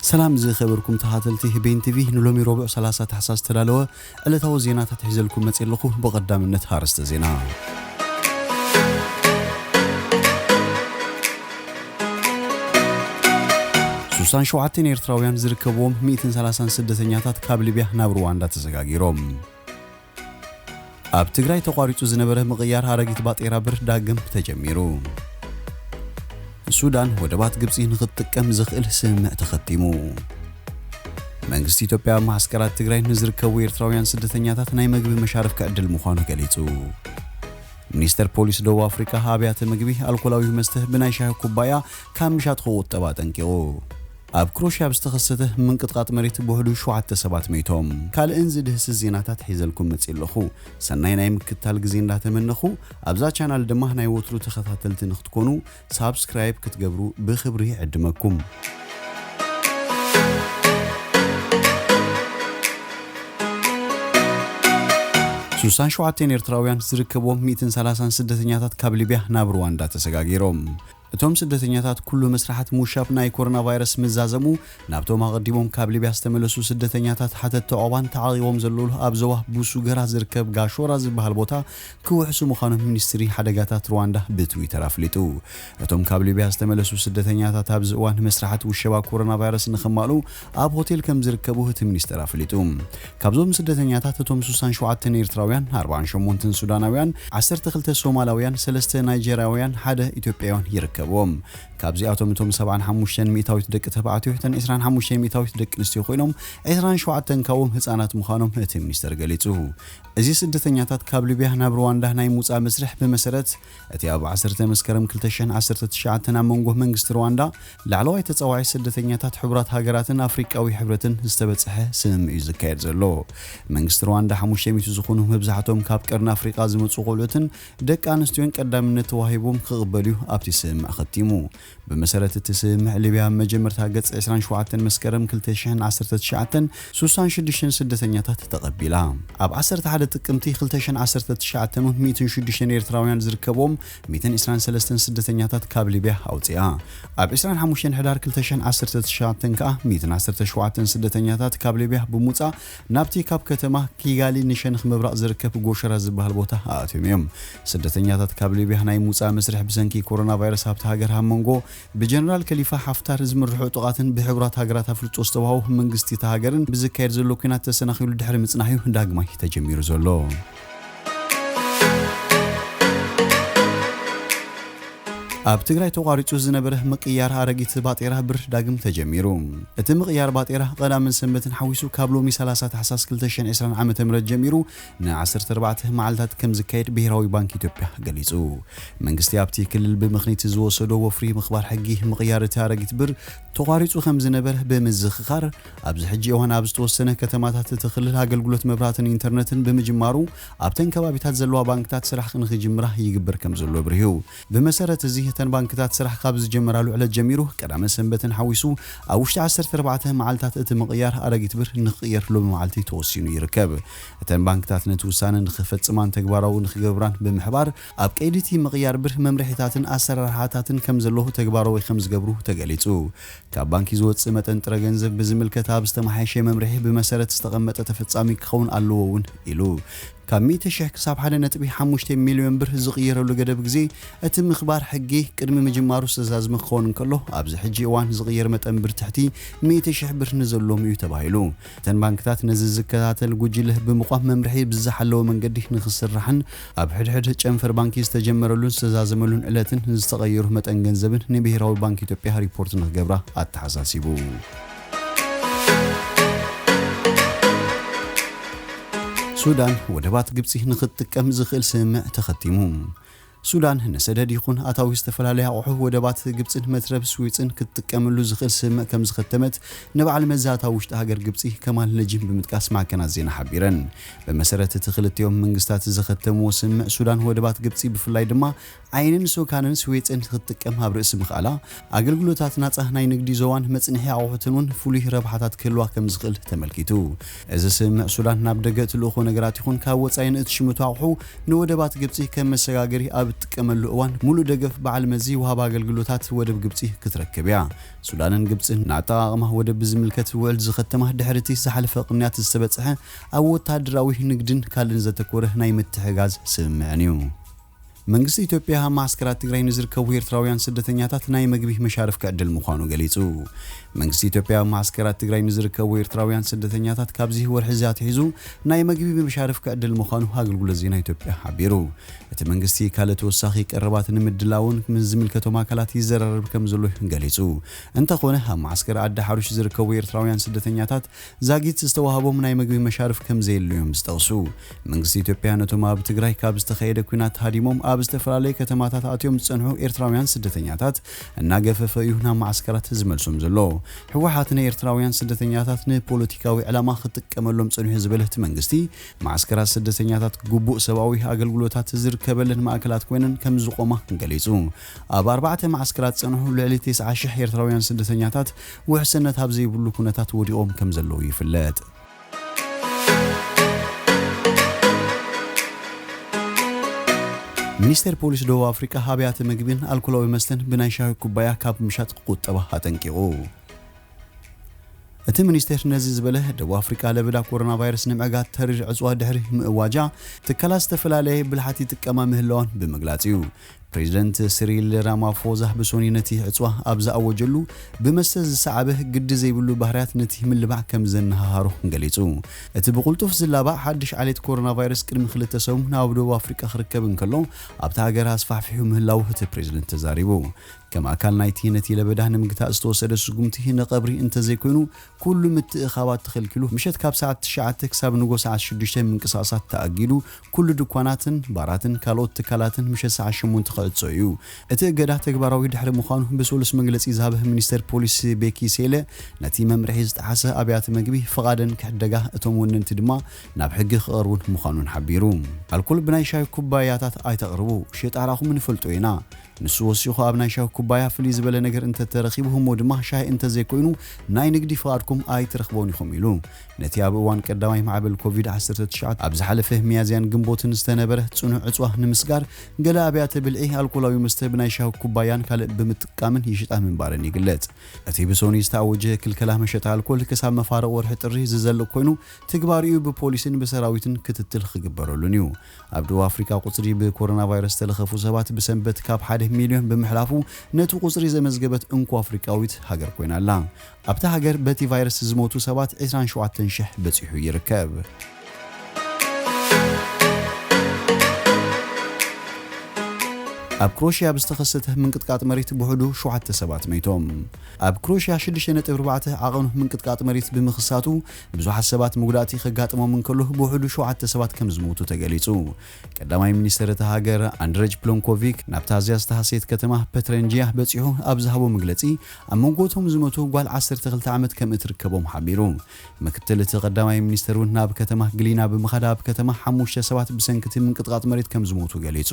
ሰላም ዝኸበርኩም ተኸታተልቲ ቤን ቲቪ፣ ንሎሚ ረቡዕ ሰላሳ ታሕሳስ ዝተዳለወ ዕለታዊ ዜናታት ሒዘልኩም መፅእ ኣለኹ። ብቐዳምነት ኣርእስተ ዜና። ሱሳን ሸውዓተን ኤርትራውያን ዝርከብዎም ሚእትን ሰላሳን ስደተኛታት ካብ ሊብያ ናብ ሩዋንዳ ተሰጋጊሮም። ኣብ ትግራይ ተቋሪጹ ዝነበረ ምቕያር ኣረጊት ባጤራ ብር ዳግም ተጀሚሩ። ሱዳን ወደባት ግብጺ ንኽትጥቀም ዘኽእል ስምምዕ ተኸቲሙ። መንግስቲ ኢትዮጵያ ኣብ ማዕስከራት ትግራይ ንዝርከቡ ኤርትራውያን ስደተኛታት ናይ መግቢ መሻርፍ ክዕድል ምዃኑ ገሊጹ። ሚኒስተር ፖሊስ ደቡብ ኣፍሪካ ኣብያተ ምግቢ ኣልኮላዊ መስተ ብናይ ሻሂ ኩባያ ካብ ምሻጥ ክቑጠብ ኣጠንቂቑ። ኣብ ክሮሽያ ብዝተኸሰተ ምንቅጥቃጥ መሬት ብውሕዱ ሸውዓተ ሰባት መይቶም። ካልእን ዝድህስስ ዜናታት ሒዘልኩም መፅእ ኣለኹ። ሰናይ ናይ ምክትታል ግዜ እንዳተመነኹ፣ ኣብዛ ቻናል ድማ ናይ ወትሩ ተኸታተልቲ ንክትኮኑ ሳብስክራይብ ክትገብሩ ብክብሪ ይዕድመኩም። ሱሳን ሸውዓተን ኤርትራውያን ዝርከብዎም ሚእትን ሰላሳን ስደተኛታት ካብ ሊብያ ናብ ሩዋንዳ ተሰጋጊሮም። እቶም ስደተኛታት ኩሉ መስራሓት ምውሻብ ናይ ኮሮና ቫይረስ ምዛዘሙ፣ ናብቶም ኣቐዲሞም ካብ ሊብያ ዝተመለሱ ስደተኛታት ሓተት ተዕቑባን ተዓቒቦም ዘለውሉ ኣብ ዞባ ቡሱገራ ዝርከብ ጋሾራ ዝበሃል ቦታ ክውሕሱ ምዃኖም ሚኒስትሪ ሓደጋታት ሩዋንዳ ብትዊተር ኣፍሊጡ። እቶም ካብ ሊብያ ዝተመለሱ ስደተኛታት ኣብዚ እዋን መስራሓት ውሸባ ኮሮና ቫይረስ ንኸማልኡ ኣብ ሆቴል ከም ዝርከቡ እቲ ሚኒስተር ኣፍሊጡ። ካብዞም ስደተኛታት እቶም ሱሳን ሸውዓተን ኤርትራውያን፣ ኣርባዓን ሸሞንተን ሱዳናውያን፣ ዓሰርተ ክልተ ሶማላውያን፣ ሰለስተ ናይጀርያውያን፣ ሓደ ኢትዮጵያውያን ይርከብዎም። ካብዚኣቶም እቶም ሰብዓን ሓሙሽተን ሚእታዊት ደቂ ተባዕትዮ፣ እተን ዕስራን ሓሙሽተን ሚእታዊት ደቂ ኣንስትዮ ኮይኖም፣ ዕስራን ሸውዓተን ካብኦም ህጻናት ምዃኖም እቲ ሚኒስተር ገሊጹ። እዚ ስደተኛታት ካብ ሊብያ ናብ ሩዋንዳ ናይ ምውጻእ መስርሕ ብመሰረት እቲ ኣብ ዓሰርተ መስከረም ክልተ ሽሕን ዓሰርተ ትሽዓተን ኣብ መንጎ መንግስቲ ሩዋንዳ ላዕለዋይ ተጻዋዒ ስደተኛታት ሕቡራት ሃገራትን ኣፍሪቃዊ ሕብረትን ዝተበጽሐ ስምምዕ እዩ ዝካየድ ዘሎ። መንግስቲ ሩዋንዳ ሓሙሽተ ሚእቲ ዝኾኑ መብዛሕትኦም ካብ ቀርኒ ኣፍሪቃ ዝመጹ ቆልዑትን ደቂ ኣንስትዮን ቀዳምነት ተዋሂቦም ክቕበል እዩ ኣብቲ ስምምዕ ኣኸቲሙ። ብመሰረት እቲ ስምምዕ ሊብያ ኣብ መጀመርታ ገጽ ዕስራን ሸውዓተን መስከረም ክልተ ሽሕን ዓሰርተ ትሽዓተን ሱሳን ሽዱሽተን ስደተኛታት ተቐቢላ። ኣብ ዓሰርተ ሓደ ጥቅምቲ ክልተ ሽሕን ዓሰርተ ትሽዓተን እውን ሚእትን ሽዱሽተን ኤርትራውያን ዝርከብዎም ሚእትን ዕስራን ሰለስተን ስደተኛታት ካብ ሊብያ ኣውጺኣ። ኣብ ዕስራን ሓሙሽተን ሕዳር ክልተ ሽሕን ዓሰርተ ትሽዓተን ከኣ ሚእትን ዓሰርተ ሸውዓተን ስደተኛታት ካብ ሊብያ ብምውጻእ ናብቲ ካብ ከተማ ኪጋሊ ንሸነኽ ምብራቕ ዝርከብ ጎሸራ ዝበሃል ቦታ ኣእትዮም እዮም። ስደተኛታት ካብ ሊብያ ናይ ምውጻእ መስርሕ ብሰንኪ ኮሮና ቫይረስ ኣብቲ ሃገር ኣብ መንጎ ብጀነራል ከሊፋ ሓፍታር ዝምርሑ ዕጡቓትን ብሕቡራት ሃገራት ኣፍልጦ ዝተዋህቦ መንግስቲ እታ ሃገርን ብዝካየድ ዘሎ ኲናት ተሰናኺሉ ድሕሪ ምጽናሕ እዩ ዳግማይ ተጀሚሩ ዘሎ። ኣብ ትግራይ ተቋሪጹ ዝነበረ ምቅያር ኣረጊት ባጤራ ብር ዳግም ተጀሚሩ። እቲ ምቅያር ባጤራ ቀዳምን ሰንበትን ሓዊሱ ካብ ሎሚ ሰላሳ ታሕሳስ ክልተ ሽሕን ዕስራን ዓመተ ምህረት ጀሚሩ ን ዓሰርተ ኣርባዕተ መዓልታት ከም ዝካየድ ብሄራዊ ባንክ ኢትዮጵያ ገሊጹ። መንግስቲ ኣብቲ ክልል ብምኽኒት ዝወሰዶ ወፍሪ ምኽባር ሕጊ ምቕያር እቲ ኣረጊት ብር ተቋሪጹ ከም ዝነበረ ብምዝኽኻር፣ ኣብዚ ሕጂ እዋን ኣብ ዝተወሰነ ከተማታት እቲ ክልል ኣገልግሎት መብራህትን ኢንተርነትን ብምጅማሩ፣ ኣብተን ከባቢታት ዘለዋ ባንክታት ስራሕ ንኽጅምራ ይግበር ከም ዘሎ ኣብሪሁ። ብመሰረት እዚ፣ እተን ባንክታት ስራሕ ካብ ዝጀመራሉ ዕለት ጀሚሩ፣ ቀዳመ ሰንበትን ሓዊሱ ኣብ ውሽጢ ዓሰርተ ኣርባዕተ መዓልታት እቲ ምቕያር ኣረጊት ብር ንኽቕየር ሎሚ መዓልቲ ተወሲኑ ይርከብ። እተን ባንክታት ነቲ ውሳነ ንኽፈጽማን ተግባራዊ ንኽገብራን ብምሕባር፣ ኣብ ቀይዲ እቲ ምቕያር ብር መምርሒታትን ኣሰራርሓታትን ከም ዘለዉ ተግባራዊ ከም ዝገብሩ ተገሊጹ። ካብ ባንኪ ዝወጽእ መጠን ጥረ ገንዘብ ብዝምልከት ኣብ ዝተመሓየሸ መምርሒ ብመሰረት ዝተቐመጠ ተፈጻሚ ክኸውን ኣለዎ እውን ኢሉ። ካብ ሚእቲ ሽሕ ክሳብ ሓደ ነጥቢ ሓሙሽተ ሚልዮን ብር ዝቕየረሉ ገደብ ግዜ እቲ ምኽባር ሕጊ ቅድሚ ምጅማሩ ዝተዛዝመ ክኸውን እንከሎ፣ ኣብዚ ሕጂ እዋን ዝቕየር መጠን ብር ትሕቲ ሚእቲ ሽሕ ብር ንዘለዎም እዩ ተባሂሉ። እተን ባንክታት ነዚ ዝከታተል ጉጅለ ብምቋም መምርሒ ብዝሓለወ መንገዲ ንኽስራሕን ኣብ ሕድሕድ ጨንፈር ባንኪ ዝተጀመረሉን ዝተዛዘመሉን ዕለትን ዝተቐየሩ መጠን ገንዘብን ንብሄራዊ ባንክ ኢትዮጵያ ሪፖርት ንኽገብራ ኣተሓሳሲቡ። ሱዳን ወደባት ግብጺ ንኽትጥቀም ዝኽእል ስምምዕ ተኸቲሙ። ሱዳን ንሰደድ ይኹን ኣታዊ ዝተፈላለዩ ኣቑሑ ወደባት ግብጽን መትረብ ስዊጽን ክትጥቀመሉ ዝኽእል ስምምዕ ከም ዝኸተመት ንበዓል መዚ ኣታዊ ውሽጢ ሃገር ግብጺ ከማል ነጂም ብምጥቃስ ማዕከናት ዜና ሓቢረን። ብመሰረት እቲ ክልቲኦም መንግስታት ዝኸተምዎ ስምምዕ፣ ሱዳን ወደባት ግብጺ ብፍላይ ድማ ዓይንን ሶካንን ስዊጽን ክትጥቀም ኣብ ርእሲ ምኽኣላ፣ ኣገልግሎታት ናጻ ናይ ንግዲ ዞባን መጽንሒ ኣቑሑትን እውን ፍሉይ ረብሓታት ክህልዋ ከም ዝኽእል ተመልኪቱ። እዚ ስምምዕ ሱዳን ናብ ደገ እትልእኾ ነገራት ይኹን ካብ ወጻኢ ንእትሽምቶ ኣቑሑ ንወደባት ግብጺ ከም መሰጋገሪ ኣብ ትጥቀመሉ እዋን፣ ሙሉእ ደገፍ በዓል መዚ ወሃቢ ኣገልግሎታት ወደብ ግብጺ ክትረክብ እያ። ሱዳንን ግብጽን ንኣጠቓቕማ ወደብ ብዝምልከት ውዕል ዝኸተማ ድሕሪ እቲ ዝሓለፈ ቅንያት ዝተበጽሐ ኣብ ወታደራዊ፣ ንግድን ካልእን ዘተኮረ ናይ ምትሕጋዝ ስምምዕን እዩ። መንግስቲ ኢትዮጵያ ኣብ ማዓስከራት ትግራይ ንዝርከቡ ኤርትራውያን ስደተኛታት ናይ መግቢ መሻርፍ ክዕድል ምዃኑ ገሊጹ። መንግስቲ ኢትዮጵያ ኣብ ማዓስከራት ትግራይ ንዝርከቡ ኤርትራውያን ስደተኛታት ካብዚ ወርሒ እዚ ኣትሒዙ ናይ መግቢ መሻርፍ ክዕድል ምዃኑ ኣገልግሎት ዜና ኢትዮጵያ ሓቢሩ። እቲ መንግስቲ ካልእ ተወሳኺ ቀረባት ንምድላውን ምስ ዝምልከቶም ኣካላት ይዘራረብ ከም ዘሎ ገሊጹ። እንተኾነ ኣብ ማዓስከር ኣዲ ሓሩሽ ዝርከቡ ኤርትራውያን ስደተኛታት ዛጊት ዝተዋህቦም ናይ መግቢ መሻርፍ ከም ዘየለዮም ዝጠቕሱ። መንግስቲ ኢትዮጵያ ነቶም ኣብ ትግራይ ካብ ዝተኻየደ ኲናት ሃዲሞም ኣብ ዝተፈላለዩ ከተማታት ኣትዮም ዝጸንሑ ኤርትራውያን ስደተኛታት እናገፈፈ እዩ ናብ ማዓስከራት ዝመልሶም ዘሎ። ህወሓት ንኤርትራውያን ስደተኛታት ንፖለቲካዊ ዕላማ ክጥቀመሎም ጸኒሑ ዝበለ እቲ መንግስቲ፣ ማዓስከራት ስደተኛታት ግቡእ ሰብኣዊ ኣገልግሎታት ዝርከበለን ማእከላት ኮይነን ከም ዝቖማ ገሊጹ። ኣብ ኣርባዕተ ማዓስከራት ጸንሑ ልዕሊ ተስዓ ሽሕ ኤርትራውያን ስደተኛታት ውሕስነት ኣብ ዘይብሉ ኩነታት ወዲቖም ከም ዘለዉ ይፍለጥ። ሚኒስቴር ፖሊስ ደቡብ ኣፍሪቃ ኣብያተ መግቢን ኣልኮላዊ መስተን ብናይ ሻሂ ኩባያ ካብ ምሻጥ ክቁጠባ ኣጠንቂቑ። እቲ ሚኒስቴር ነዚ ዝበለ፣ ደቡብ ኣፍሪቃ ለበዳ ኮሮና ቫይረስ ንምዕጋት ተሪር ዕጽዋ ድሕሪ ምእዋጃ፣ ትካላት ዝተፈላለየ ብልሓት ይጥቀማ ምህላዋን ብምግላጽ እዩ። ፕሬዚደንት ሲሪል ራማፎዛ ብሶኒ ነቲ ዕጽዋ ኣብ ዝኣወጀሉ፣ ብመስተ ዝሰዓበ ግዲ ዘይብሉ ባህርያት ነቲ ምልባዕ ከም ዘነሃሃሮ ገሊጹ። እቲ ብቕልጡፍ ዝላባዕ ሓድሽ ዓሌት ኮሮና ቫይረስ ቅድሚ ክልተ ሰሙን ናብ ደቡብ ኣፍሪቃ ክርከብ እንከሎ፣ ኣብታ ሃገር ኣስፋሕፊሑ ምህላዉ እቲ ፕሬዚደንት ተዛሪቡ። ከም ኣካል ናይቲ ነቲ ለበዳ ንምግታእ ዝተወሰደ ስጉምቲ፣ ንቐብሪ እንተዘይኮይኑ ኩሉ ምትእኻባት ተኸልኪሉ፣ ምሸት ካብ ሰዓት ትሽዓተ ክሳብ ንጎ ሰዓት ሽዱሽተ ምንቅስቓሳት ተኣጊዱ፣ ኩሉ ድኳናትን ባራትን ካልኦት ትካላትን ምሸት ሰዓት ሸሞንተ ክዕጾ እዩ። እቲ እገዳ ተግባራዊ ድሕሪ ምዃኑ ብሰሉስ መግለጺ ዝሃበ ሚኒስተር ፖሊስ ቤኪ ሴለ፣ ነቲ መምርሒ ዝጠሓሰ ኣብያተ መግቢ ፍቓደን ክሕደጋ፣ እቶም ወነንቲ ድማ ናብ ሕጊ ክቐርቡን ምዃኑን ሓቢሩ። ኣልኮል ብናይ ሻሂ ኩባያታት ኣይተቕርቡ፣ ሽጣራኹም ንፈልጦ ኢና። ንሱ ወሲኹ፣ ኣብ ናይ ሻሂ ኩባያ ፍልይ ዝበለ ነገር እንተተረኺቡ፣ ህሞ ድማ ሻሂ እንተዘይኮይኑ፣ ናይ ንግዲ ፍቓድኩም ኣይትረኽቦን ኢኹም ኢሉ። ነቲ ኣብ እዋን ቀዳማይ ማዕበል ኮቪድ ዓሰርተ ትሽዓተ ኣብ ዝሓለፈ ሚያዝያን ግንቦትን ዝተነበረ ጽኑዕ ዕጽዋ ንምስጋር፣ ገለ ኣብያተ ብልዒ ኣልኮላዊ መስተ ብናይ ሻሂ ኩባያን ካልእ ብምጥቃምን ይሽጣ ምንባረን ይግለጽ። እቲ ብሶኒ ዝተኣወጀ ክልከላ መሸጣ ኣልኮል ክሳብ መፋርቕ ወርሒ ጥሪ ዝዘልቕ ኮይኑ፣ ትግባሪኡ ብፖሊስን ብሰራዊትን ክትትል ክግበረሉን እዩ። ኣብ ደቡብ ኣፍሪቃ ቁጽሪ ብኮሮና ቫይረስ ዝተለኸፉ ሰባት ብሰንበት ካብ ሓደ ሚልዮን ብምሕላፉ፣ ነቲ ቁጽሪ ዘመዝገበት እንኮ ኣፍሪቃዊት ሃገር ኮይና ኣላ። ኣብታ ሃገር በቲ ቫይረስ ዝሞቱ ሰባት ዕስራን ሸውዓተን ሽሕ በጺሑ ይርከብ። ኣብ ክሮሽያ ብዝተኸሰተ ምንቅጥቃጥ መሬት ብውሕዱ ሸውዓተ ሰባት መይቶም። ኣብ ክሮሽያ ሽዱሽተ ነጥቢ ኣርባዕተ ዓቐኑ ምንቅጥቃጥ መሬት ብምኽሳቱ፣ ብዙሓት ሰባት መጉዳእቲ ከጋጥሞም እንከሎ፣ ብውሕዱ ሸውዓተ ሰባት ከም ዝሞቱ ተገሊጹ። ቀዳማይ ሚኒስተር እታ ሃገር ኣንድረጅ ፕሎንኮቪክ ናብታ ኣዝያ ዝተሃሰየት ከተማ ፐትረንጂያ በጺሑ ኣብ ዝሃቦ መግለጺ፣ ኣብ መንጎ እቶም ዝሞቱ ጓል ዓሰርተ ክልተ ዓመት ከም እትርከቦም ሓቢሩ። ምክትል እቲ ቀዳማይ ሚኒስተር እውን ናብ ከተማ ግሊና ብምኻድ፣ ኣብ ከተማ ሓሙሽተ ሰባት ብሰንኪ እቲ ምንቅጥቃጥ መሬት ከም ዝሞቱ ገሊጹ።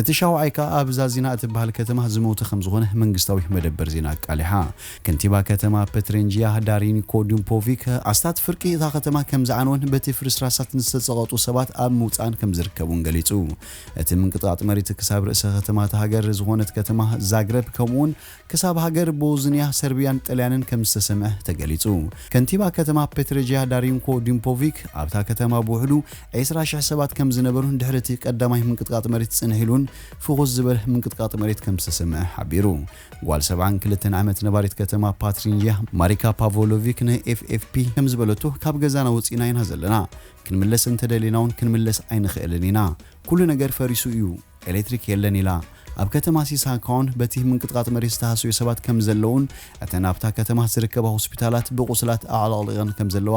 እቲ ሻውዓይ ከኣ ኣብ ዛዚና እትበሃል ከተማ ዝሞተ ከም ዝኾነ መንግስታዊ መደበር ዜና ኣቃሊሓ። ከንቲባ ከተማ ፐትሬንጂያ ዳሪኒኮ ዱምፖቪክ፣ ኣስታት ፍርቂ እታ ከተማ ከም ዝዓነወን በቲ ፍርስራሳት ዝተጸቐጡ ሰባት ኣብ ምውጻእን ከም ዝርከቡን ገሊጹ። እቲ ምንቅጥቃጥ መሬት ክሳብ ርእሰ ከተማ እታ ሃገር ዝኾነት ከተማ ዛግረብ፣ ከምኡውን ክሳብ ሃገር ቦዝንያ፣ ሰርቢያን ጥልያንን ከም ዝተሰምዐ ተገሊጹ። ከንቲባ ከተማ ፔትሬጅያ ዳሪንኮ ዲምፖቪክ፣ ኣብታ ከተማ ብውሕዱ ዕስራ ሽሕ ሰባት ከም ዝነበሩን ድሕሪ እቲ ቀዳማይ ምንቅጥቃጥ መሬት ጽንሕ ኢሉን ፍኹስ ዝበለ ምንቅጥቃጥ መሬት ከም ዝተሰምዐ ሓቢሩ። ጓል ሰብዓን ክልተን ዓመት ነባሪት ከተማ ፓትሪንያ ማሪካ ፓቮሎቪክ ንኤፍኤፍፒ ከም ዝበለቶ፣ ካብ ገዛና ወጺና ኢና ዘለና። ክንምለስ እንተደሊና እውን ክንምለስ ኣይንኽእልን ኢና። ኩሉ ነገር ፈሪሱ እዩ። ኤሌክትሪክ የለን ኢላ። ኣብ ከተማ ሲሳካውን በቲ ምንቅጥቃጥ መሬት ዝተሃሰዩ ሰባት ከም ዘለውን፣ እተን ኣብታ ከተማ ዝርከባ ሆስፒታላት ብቑስላት ኣዕለቕሊቐን ከም ዘለዋ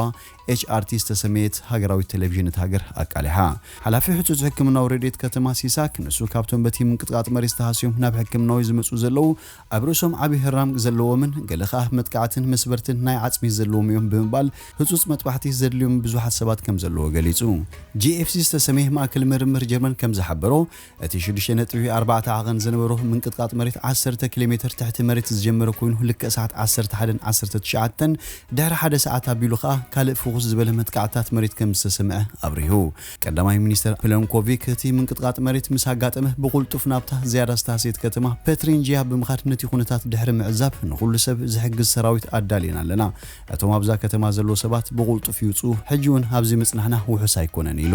ኤችኣርቲ ዝተሰመየት ሃገራዊት ቴሌቪዥን እታ ሃገር ኣቃሊሓ። ሓላፊ ህጹጽ ሕክምናዊ ረድኤት ከተማ ሲሳክ፣ ንሱ ካብቶም በቲ ምንቅጥቃጥ መሬት ዝተሃስዮም ናብ ሕክምናዊ ዝመጹ ዘለዉ፣ ኣብ ርእሶም ዓቢ ህራም ዘለዎምን ገለ ኸኣ መጥቃዕትን መስበርትን ናይ ዓጽሚ ዘለዎም እዮም ብምባል፣ ህጹጽ መጥባሕቲ ዘድልዮም ብዙሓት ሰባት ከም ዘለዎ ገሊጹ። ጂኤፍሲ ዝተሰመየ ማእከል ምርምር ጀርመን ከም ዝሓበሮ፣ እቲ ሽዱሽተ ነጥቢ ኣርባዕተ ዝነበሮ ምንቅጥቃጥ መሬት ዓሰርተ ኪሎ ሜትር ትሕቲ መሬት ዝጀመረ ኮይኑ፣ ልክዕ ሰዓት ዓሰርተ ሓደን ዓሰርተ ትሽዓተን ድሕሪ ሓደ ሰዓት ኣቢሉ ከኣ ካልእ ፍኹስ ዝበለ መጥቃዕትታት መሬት ከም ዝተሰምዐ ኣብሪሁ። ቀዳማይ ሚኒስተር ፕለንኮቪክ እቲ ምንቅጥቃጥ መሬት ምስ ኣጋጠመ ብቕልጡፍ ናብታ ዝያዳ ዝተሃስየት ከተማ ፐትሪንጂያ ብምኻድ ነቲ ኩነታት ድሕሪ ምዕዛብ ንኹሉ ሰብ ዝሕግዝ ሰራዊት ኣዳሊና ኣለና። እቶም ኣብዛ ከተማ ዘለዉ ሰባት ብቕልጡፍ ይውጽኡ፣ ሕጂ እውን ኣብዚ ምጽናሕና ውሑስ ኣይኮነን ኢሉ።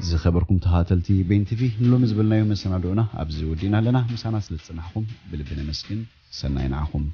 ዝኸበርኩም ተኸታተልቲ ቤን ቲቪ፣ ንሎሚ ዝበልናዮ መሰናድኦና ኣብዚ ወዲእና ኣለና። ምሳና ስለ ዝጸናሕኩም ብልቢ ነመስግን። ሰናይ ንዓኹም።